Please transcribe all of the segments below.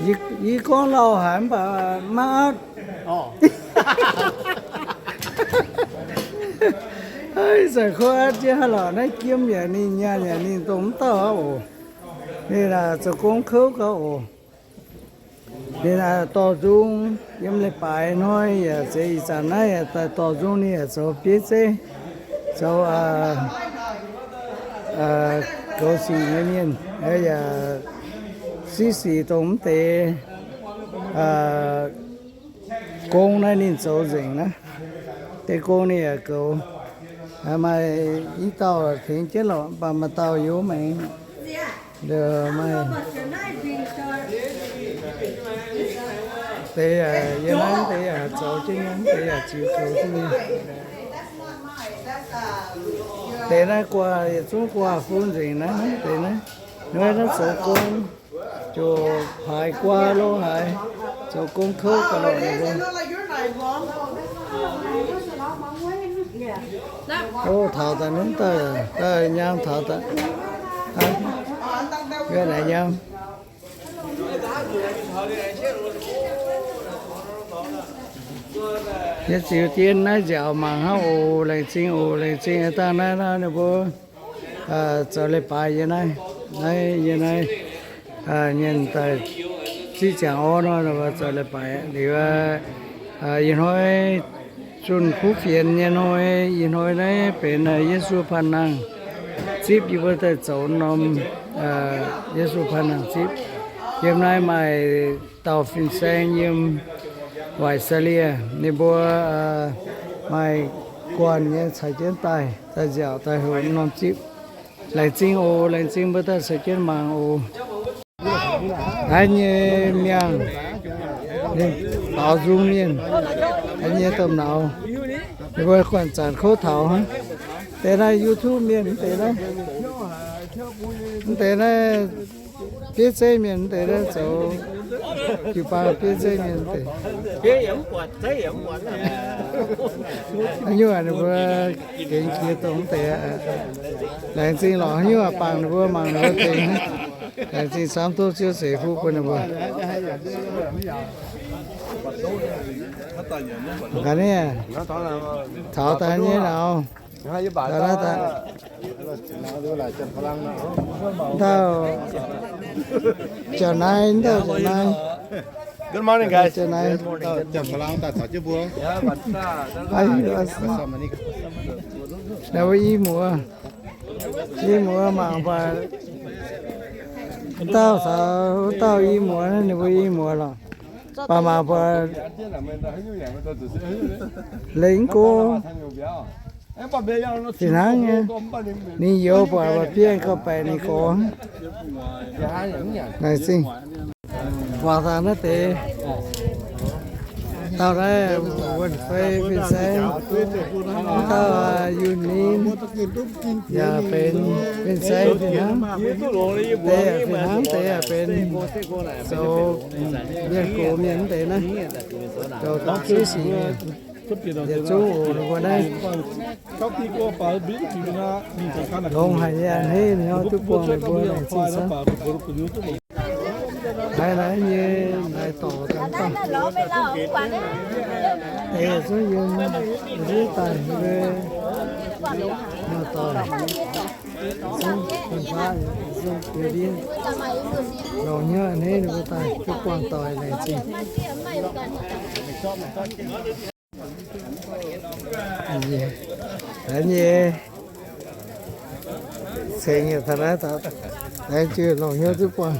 Yie gorngv lauh haic mv baac maiv atv. Ih zanc kov atv jienv haaix lorqc, naaiv jiem yaac ninh, nyaanh yaac ninh, dongh mv dauh aqv oc. Ninh zoux gong kouv gau oc. Ninh dorh nzung yiem leiz-baaix hnoi yaac zeiz, ih zanc naaiv yaac daaih dorh nzung, ninh yaac zoux bieiv zeiv, zoux goux sic nyei mienh, yaac siqv sic dongh mv deix gong naaiv ninh zoux nzengc naaiv. Deix gong ninh yaac goux. Maaih i dauh tengx jienv lorqc, mv baac maaih dauh youz maengx. Maaih deix yaac yiem naaiv, deix yaac zoux jienv nyei, deix yaac ziux goux jienv nyei. Deix naaiv guaax yietc zungv guaax fun nzengc naaiv, deix naaiv, naaiv zoux gong, ziouc paaix guaax lo haaix, zoux gong kouv ga'lorqc ninh mbuo. O, taux daaih nunv daaih, daaih nyaam taux daaih. Yie naaic nyaam. Yie ziux dien naaiv nziaauc mangc hnangv oc. Laengz zingh oc, laengz zingh dangh naaiv, naaiv ninh mbuo zoux leiz-baaix yie naaiv, naaiv yie naaiv mienh daaih zipv ziangx orv nor, ninh mbuo zoux leiz-baaix liuz, ih hnoi zunh kuv fienx nyei hnoi, ih hnoi naaiv benx Yesu Panh Nangh zipv, yie mbuo daaih zoux norm Yesu Panh Nangh zipv. Yiem naaiv maaih dauh fin-saeng yiem Waaic Saalie, ninh mbuo maaih guanh nyei caux jienv daaih, daaih nziaauc daaih hoqc norm zipv. Laengz zingh oc, laengz zingh mbuo daaih caux jienv mangc oc. Naaiv nyei miangh, ninh baaux nzung mienh, naaiv nyei domh nauz, ninh mbuo guanh zanc kouv taux hnangv. Deix naaiv YouTube mienh mv deix naaiv, mv deix naaiv bieiv zeiv mienh mv deix naaiv zoux jiu-baang bieiv zeiv mienh mv deix. Haaix nyungc ninh mbuo gengx jiex dongh mv deix. Laengz zingh lorqc, haaix nyungc bangc ninh mbuo mangc ninh mbuo deix. Laengz zingh camv, tov Ziouv ceix fuqv bun ninh mbuo. Ga'naaiv taux daaih nyei nauz. Dauh Janx naaiv, dauh Janx naaiv. Good morning, guys. Janx naaiv. Naaiv mbuo i muoz, i muoz mangc buatc, dauh caux dauh i muoz, ninh mbuo i muoz lorqc. Baac mangc buatc lengx go fih hnangv nyei. Ninh youz buatc, buatc bienh gauh baeqc ninh gorx. Laengz zingh. Guangc daaih naaiv deix, dauh naaiv wuonh fei fin-saeng, dauh Yunh Ninh yaac benx fin-saeng fih hnangv. Deix yaac fih hnangv, deix yaac benx zoux mienh gox mienh mv deix naaiv, zoux dorngx siqv sic mienh. Yietc zungv oc, ninh mbuo naaiv longx haic nyei a'hneiv, ninh duqv buangh ninh mbuo laengz zingh camv. Haiz naaiv nyei naaiv dorngx daaih, deix yietc zungv yiem ndiev daaih, ninh mbuo maaih doic, zungv bun faqv, zungv yiem ndiev. Longx hnyouv a'hneiv ninh mbuo daaih duqv buangh doic laengz zingh. Nyei, ceng yietc taux naaiv, laengz zingh longx hnyouv duqv buangh.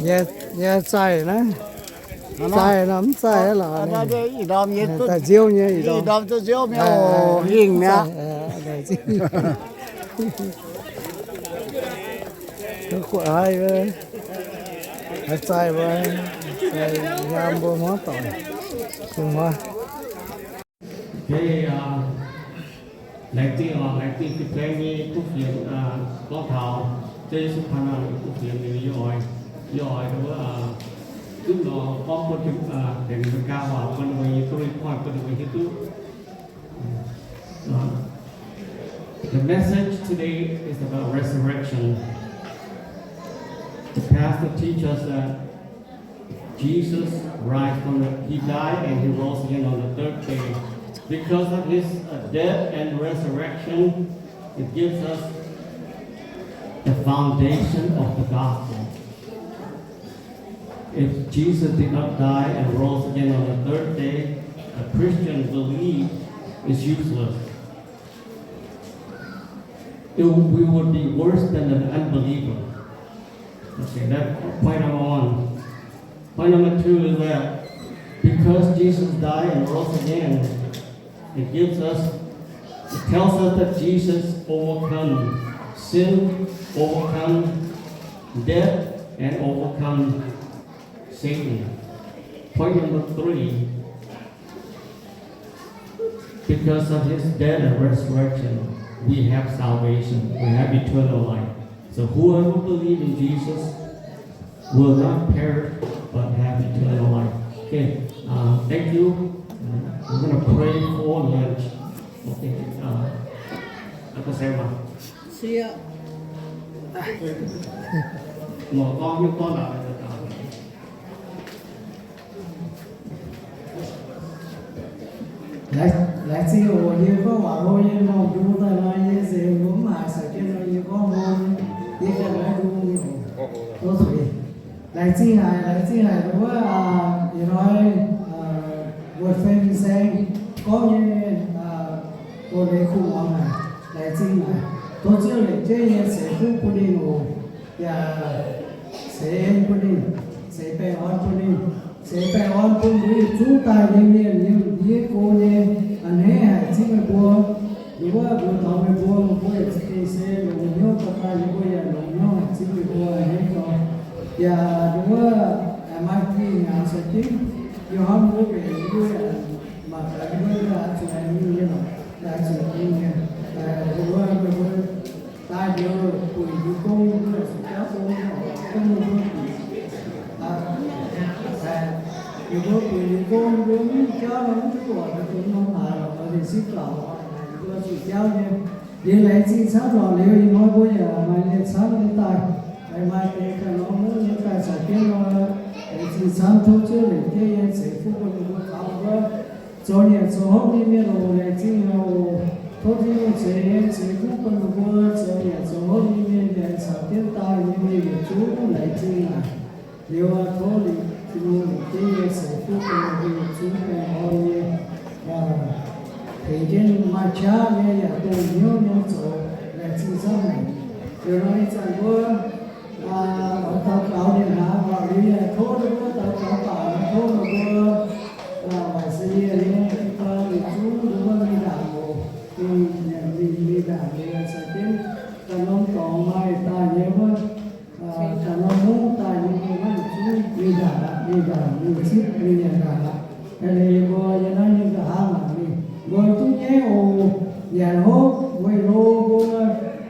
Nyei zaih naaiv, zaih nor mv zaih aqv lorqc. Daaih nziouv nyei, ih ndorm nziouv mi'aqv oc, hingh mi'aqv. Haaix zaih mbuo, nyaam mbuo hmuangv doic, hmuangv. Laengz zingh oc, laengz zingh fin-saeng nyei kuv fienx gorngv taux Ziouv Yesu Paan Nangh nyei kuv fienx liuz, yie oix, yie oix wuov zunv nor gorngv bun, tengx America waac bun ninh mbuo nyei duqv report bun ninh mbuo hiuv duqv. The message today is about resurrection. The pastor teach us that Jesus rise from the, he died and he rose again on the third day. Because of his, uh, death and resurrection, it gives us the foundation of the gospel. If Jesus did not die and rose again on the third day, a Christian belief is useless. It, we would be worse than an unbeliever. Okay, that's point number one. Point number two is that because Jesus died and rose again, it gives us, it tells us that Jesus overcome sin, overcome death, and overcome Satan. Point number three, because of his death and resurrection, we have salvation, we have eternal life. So whoever believes in Jesus will not perish but have eternal life. Okay, uh, thank you. We're gonna pray for lunch. Okay, uh, Uncle Sam, uh, Laengz, laengz zingh oc. Yie gorngv waac hlo nyei, mbuo daaih nor yie nzengc mbuo mv haiz caux jienv nor yie gorngv hlo nyei, yie ganh maiv ndung nyei oc. Laengz zingh haic, laengz zingh haic wuov, ih hnoi weic fei fin-saeng gorngv nyei, doh leiz kuh muangx haic, laengz zingh haic. Tov Ziouv lengc jeiv nyei ceix fuqv bun ninh oc, yaac ceix bun ninh, ceix baengh orn bun ninh, ceix baengh orn bun mbuo yietc zungv daaih nyei mienh yiem ndiev go nyei, a'hneiv haic zingv meih mbuo. Ninh wuov mbuo taux meih mbuo, meih mbuo yaac za'gengh se longc hnyouv daaih, ninh mbuo yaac longc hnyouv haic zingv meih mbuo a'hneiv gau. Yaac ninh wuov maaih dingh hnyangx caux jienv, yie hnamv mbuo mbenc mbuo yaac mangc gaax mbuo yaac zuqc mingh nyei lorqc, yaac zuqc mingh nyei. Ninh wuov meih mbuo daaih njoux buic njoux gong, mbuo zuqc jauv gong, gong mbuo buic. Ninh mbuo buic njoux gong, mbuo mv jauv nor mv duqv oc, mbuo norm haaix lorqc, ninh sipv gauc oc, mbuo zuqc jauv nyei. Liuz laengz zingh camv lorqc, liuz ih hnoi mbuo yaac maaih nyei camv nyei daaih, maaih deix ganh norm mungv nyei daaih caux jienv nor, laengz zingh camv, tov Ziouv lengc jeiv nyei ceix fuqv bun ninh mbuo faaux wuov zoux nyanc zoux hopv nyei mienh oc, laengz zingh oc. Tov Tin-Hungh ceix, ceix fuqv bun ninh mbuo zoux nyanc zoux hopv nyei mienh, laengz caux jienv daaih nyei mienh yietc zungv laengz zingh aac. Liuz tov Tin-Hungh lengc jeiv nyei ceix fuqv bun ninh mbuo yietc zungv baengh orn nyei, tengx jienv maaih qaqv nyei yaac dongh hnyouv nyei zoux, laengz zingh camv haic. Liuz nor ih zanc mbuo oix daux gaux mienh hnangv, liuz yaac tov ninh mbuo daux gaux baac tov ninh mbuo waaic se yie nyei jiu-baang yietc zungv ninh mbuo mingh ndaangc oc, mingh, mingh ndaangc liuz caux jienv ganh norm dorngx maaih daaih nyei wuov, ganh norm mungv daaih nyei mbuo maiv yietc zungv mingh ndaangc aqv, mingh ndaangc mingh zipv mingh nyanc ndaangc aqv. Liuz mbuo yiem naaiv nyei nqa'haav mangc mingh, mbuo duqv nyaiv oc. Nyanc hopv weic hlo mbuo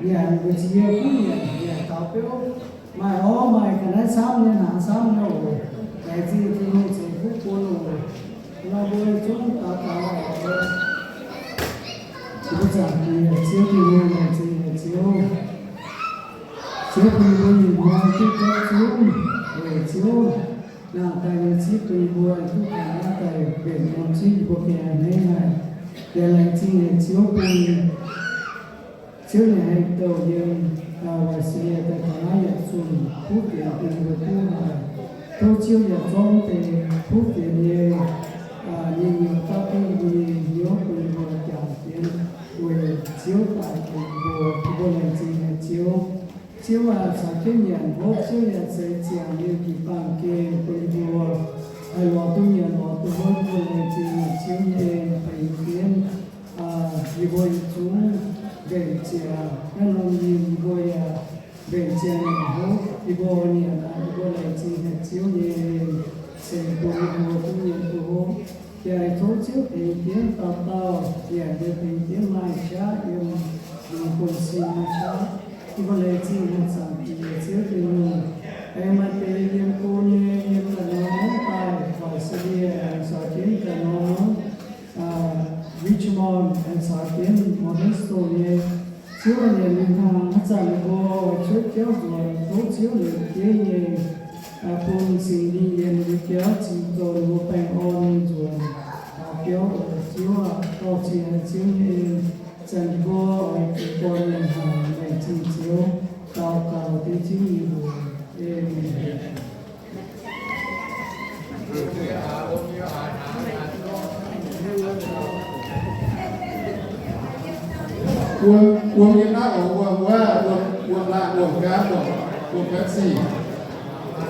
nyanc, weic zuqc yie gunv nyanc, nyanc taux biouv maaih orv maaih ga'naaiv camv nyei, hnaangx camv nyei oc. Laengz zingh Tin-Hungh ceix fuqv bun oc. Nor mbuo zungv daux gaux oc. Mbuo zaangc Diex, Ziouv Tin-Hungh, laengz zingh Ziouv. Ziouv bun mbuo ih hnoi duqv jauv zunv weic Ziouv nangh daaih nyei zipv bun mbuo duqv taux naaiv daaih mbenc norm zipv, mbuo gengh a'hneiv haic. Yaac laengz zingh Ziouv bun Ziouv nyei haaix douh yiem Australia daaih taux naaiv yietc zungv kuv fienx bun mbuo duqv haic. Tov Ziouv yaac zorqv deix kuv fienx nyei nyei nyouz daaih bun mbuo nyei hnyouv bun mbuo jangx jienv weic Ziouv daaih bun mbuo, bun mbuo laengz zingh nyei Ziouv. Ziouv aac, caux jienv nyanc hopv, Ziouv yaac zeix ziangx nyei jiu-baang gen bun mbuo, haih lorz duqv nyanc lorz duqv hopv, mbuo laengz zingh nyei Ziouv nyei tengx jienv yie mbuo yietc zungv mbenc ziangx naaiv norm yinh, yie mbuo yaac mbenc ziangx nyanc hopv, yie mbuo nyanc aqv, yie mbuo laengz zingh haic Ziouv nyei mienh ceix bun yie mbuo duqv nyanc duqv hopv. Yaac tov Ziouv tengx jienv dauh dauh nyanc liuz tengx jienv maaih qaqv yiem, lungh buonv-sin maaih qaqv. Yie mbuo laengz zingh haic Zaangc Diex Ziouv Tin-Hungh. Aengx maaih deix yiem go nyei, yiem ganh norm mungv daaih, Australia aengx caux jienv ganh norm mungv, Richmond aengx caux jienv Modesto nyei, Ziouv nyiemc mingh hnaangx, haaix zanc mbuo oix cuotv jauv nzuonx, tov Ziouv lengc jeiv nyei bun Singx Lingh yiem mbuo jauv, cingx zoux ninh mbuo baengh orn nyei nzuonx. Taux jauv oc, Ziouv aah, dorh cing Ziouv nyei en, zanc mbuo oix zuqc gorn mingh hnaangx, laengz zingh Ziouv. Daux gaux dengv Ziouv nyei mbuox. Amen. Wuom, wuom yiem naaiv oc, wuom wuov, wuom, wuom laanh, wuom gaanv, wuom, wuom Pepsi.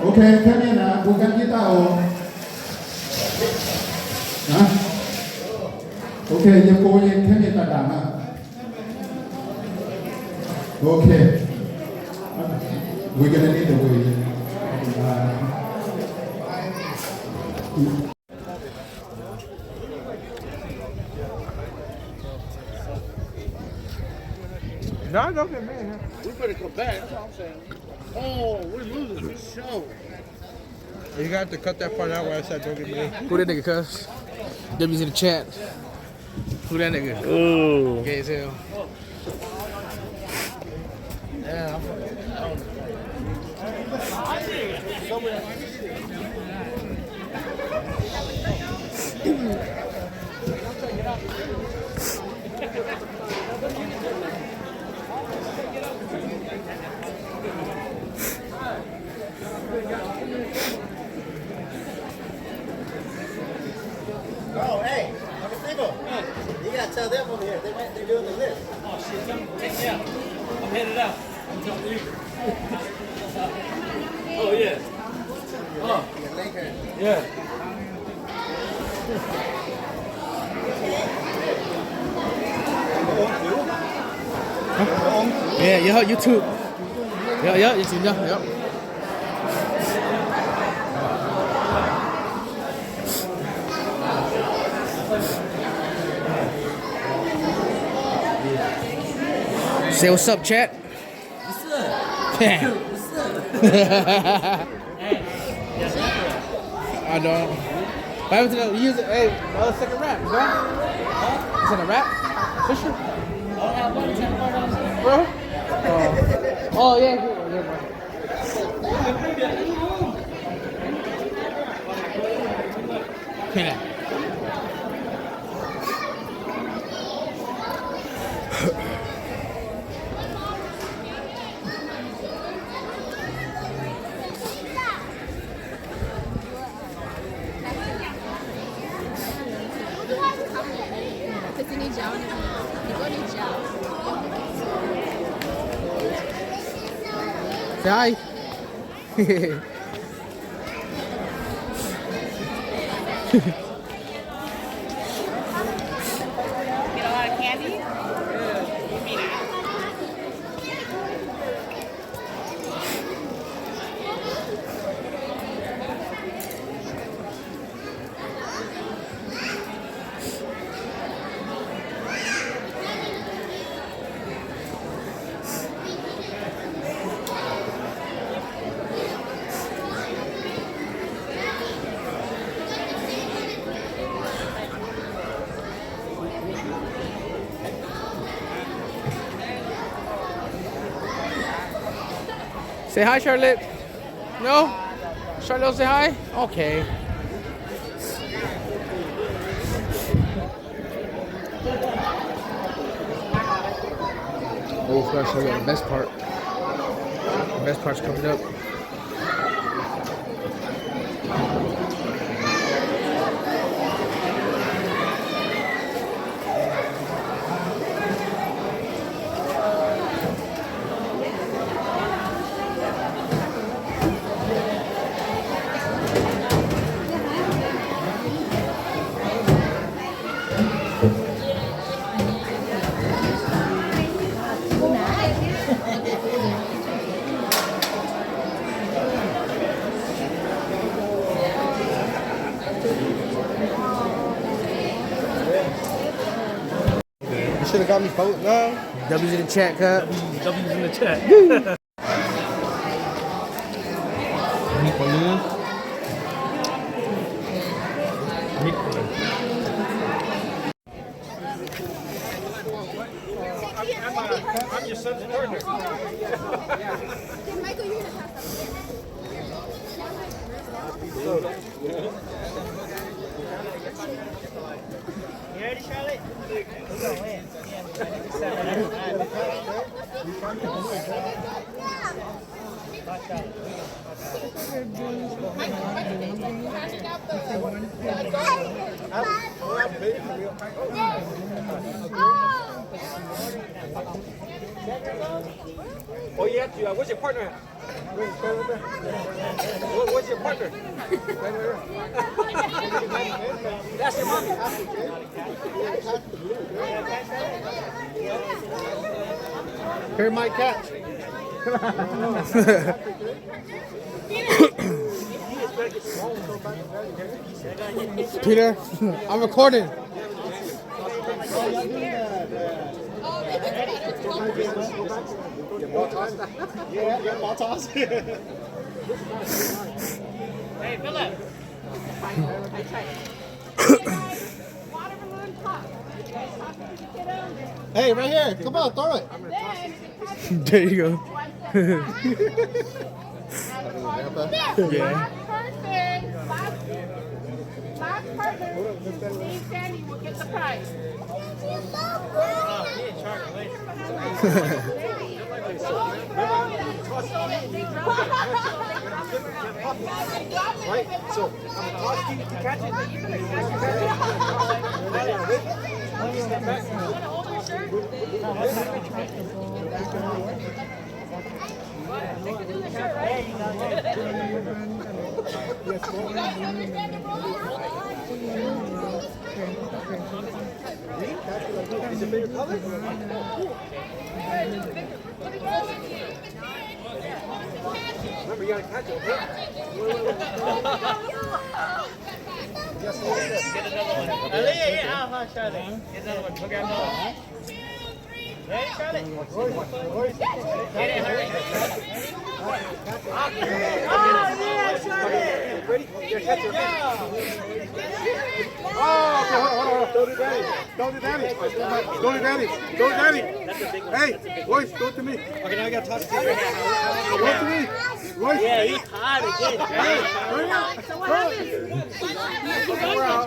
Ok, แค่นี้นะ, mbuo gan jienv daaih oc. Hah? Ok, yiem go nyei แค่นี้ daaih ndaangc aqv. Ok. We're gonna need the way. No, don't get me. We better come back. That's what I'm saying. Oh, we're losing for sure. You got to cut that part out where I said don't get me. Who that nigga, cuz? W's in the chat. Who that nigga? Ooh. Gay as hell. Yeah, I'm fucking, I don't know. Oh, hey, I'm a single. You gotta tell them over here. They might, they're doing the list. Oh, shit, come take me out. I'm headed out. I'm telling you. Oh, yeah. Oh. Yeah. Yeah, yeah, YouTube. Yeah, yeah, YouTube, yeah, yeah. Say what's up, chat. What's up? What's up? I don't. Why was it a, use it? Hey, that was second rap, bro. Is it a rap? Fisher? Bro? Oh. Oh, yeah, yeah, yeah, bro. Say hi. Get a lot of candy? Maybe not. Say hi, Charlotte. No? Charlotte, say hi? Okay. Oh, gosh, I got the best part. The best part's coming up. You should have got me both, no? W's in the chat, cut. W's in the chat. Meat balloon. Meat balloon. I'm, uh, I'm your son's partner. You ready, Charlotte? Oh, you have to. Uh, where's your partner at? Where, where's your partner? That's your mommy. Here, my cat. Peter, I'm recording. Hey, Philip. Hey, right here. Come on, throw it. There you go. Yeah. Last person, last, last person to leave standing will get the prize. Right? So, I'm gonna toss you to catch it. Catch it. Step back. Is your favorite color? Remember, you gotta catch it, okay? Yes, yes, yes. Get another one. Get another one. Go grab another one. Ready, Charlotte? Get it, hurry. Oh, yeah, Charlotte. Ready? Yeah, catch it. Oh, okay, hold on, hold on, hold on. Don't do that. Don't do that. Don't do that. Don't do that. Hey, Royce, throw it to me. Okay, now we gotta toss it to you. Throw it to me. Royce. Yeah, he caught it. Good job. Hey, hurry up. Throw it.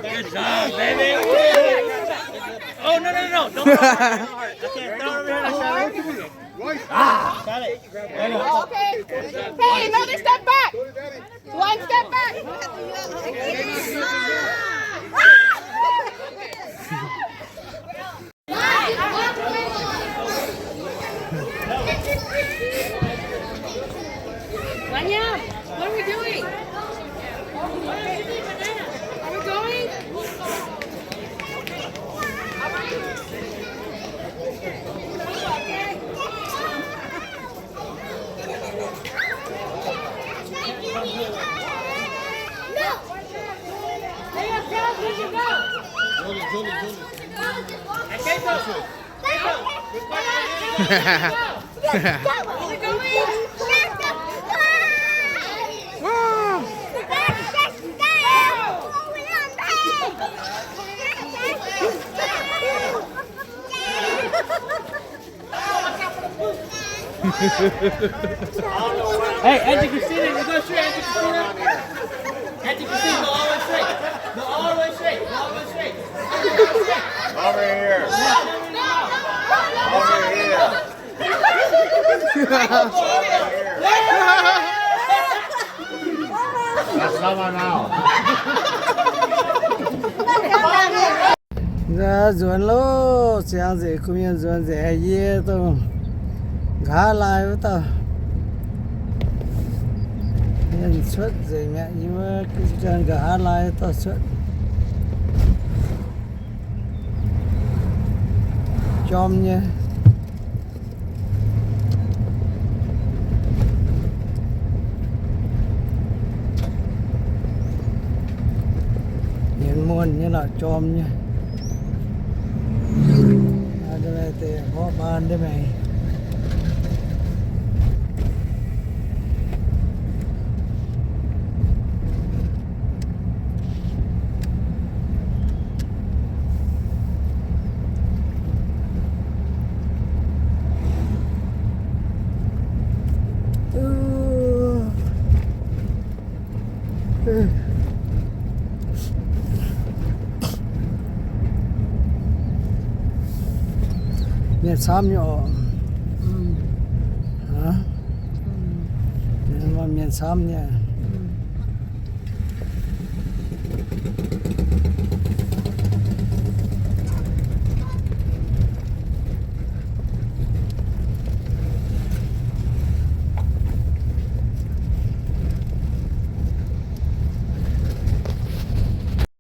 Good job, baby. Woo! Oh, no, no, no, no. Don't throw it. Don't throw it. I can't throw it over here. Throw it to me. Royce. Ah! Got it. Okay. Hey, another step back. One step back. William, what are we doing? Are we going? Wow. Hey, Auntie Christina, you go straight, Auntie Christina. Auntie Christina, go all the way straight. Go all the way straight. Go all the way straight. Over here. Over here. That's not my mouth. Nzuonx loh, siang nzengc, kuh mienh nzuonx nzengc, yie dongh nqa'haav laai wuov dauh. Mienh cuotv nzengc mi'aqv, yie wuov nqa'haav laai wuov dauh cuotv. Jorm nyei. Nyienz muonh nyei lorqc, jorm nyei. Aa, deix mborqv baan deix maengx. Mienh camv nyei oc. Mienh camv nyei.